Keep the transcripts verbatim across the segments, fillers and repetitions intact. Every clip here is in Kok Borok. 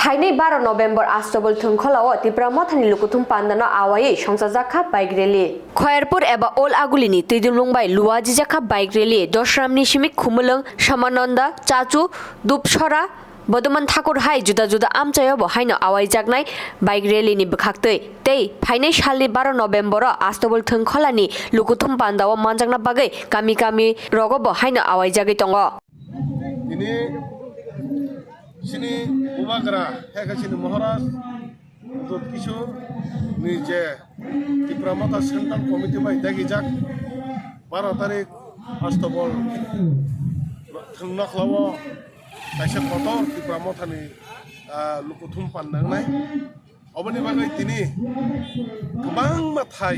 Phainai baro November Astobol Thwngkholao Tipra Mothani lukuthum pandano awaiwi songchajakha bike rally. Khoyerpur eba Old Agulini twidulung bai luajijakha bike rally. Dosramni simi Khumulwng, Samananda, Chachu, Dupsora, Bodoman Thakur hai juda juda amchaio bo haino awaijaknai bike rally ni bwkhaktwi. Tei phainai salni baro November o Astobol Thwngkholani lukuthum pandao manjakna bagwi kami kami rogo bo haino awaijagwi tongo. Tini chini Bubagra, hai khe chini Maharaj Dut Kishore ni je Tipra Motha Central Committee bai dagijak baro tarik Astobol Thwng Nokhlao kaisa kotor Tipra Mothani, ah, lukuthum panda wngnai. Oboni bagwi tini kwbangma thai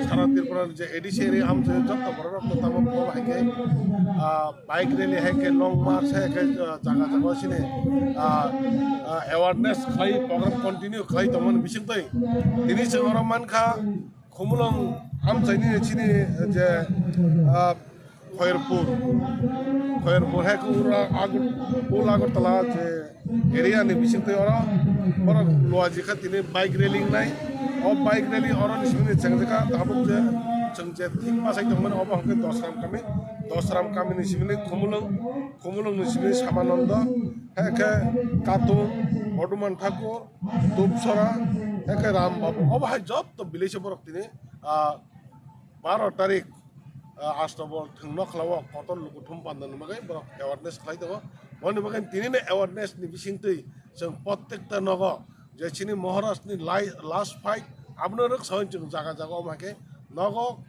sara Tripura ni je A D C area amchai jotto borok rok no tamo bo hai khe, ah, bike rally hai khe long march hai khe, ah, jaga jaga sini, ah, ah, awareness khlai program continue khlai tongmani bisingtwi tini chwng oro mankha Khumulwng amchaini chini je, ah, Khoyerpur, Khoyerpur hai khe ura Agar-, Old Agartala je area ni bisingtwi oro, oro luajikha tini bike rally wngnai. O bike rally oro ni simi chengjakha tabuk je chwng je thik bachai tongmani obo hwnkhe Dosram kami, Dosram kami ni simi Khumulwng, Khumulwng ni simi Samananda, hai khe Katung, Bodoman Thakur, Dupsora, hai khe Ram Babu. Obo hai jotto village o borok tini, ah, baro tarik, ah, Astobol Thwng Nokhlao kotor lukuthum panda ni bagwi borok awareness khlai tongo. Boni bagwi tini ni awareness ni bisingtwi chwng prottekta nogo je chini Maharaj ni lai-, last fight abono rwk sawi chwng jaga jaga omo hai khe nogo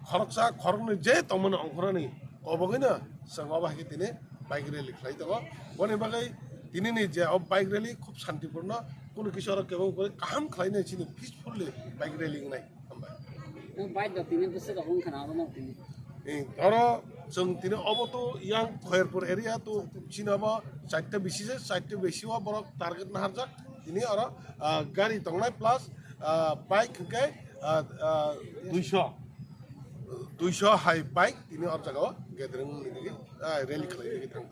khoroksa khoroknwi je tongmani ongkhorani kobogwino chwng obo hai khe tini bike rally khlai tongo. Boni bagwi tini ni je o bike rally khub santipurno, kunu kisa oro kebo wngkhe kaham khlainai chini peacefully bike rally wngnai. Hambai. Nwng bike da tini bwswk rok wngkha na abo no tini. Eh, oro chwng tini obo to yang Khoyerpur area to chini obo charta bisi se, charta bisi o borok target naharjak. Tini oro, ah, gari tongnai plus, ah, bike hwnkhe, ah, ah, duiso, duiso hai bike tini oro jaga o gathering wngwi tini, ah, rally khlai tini thang.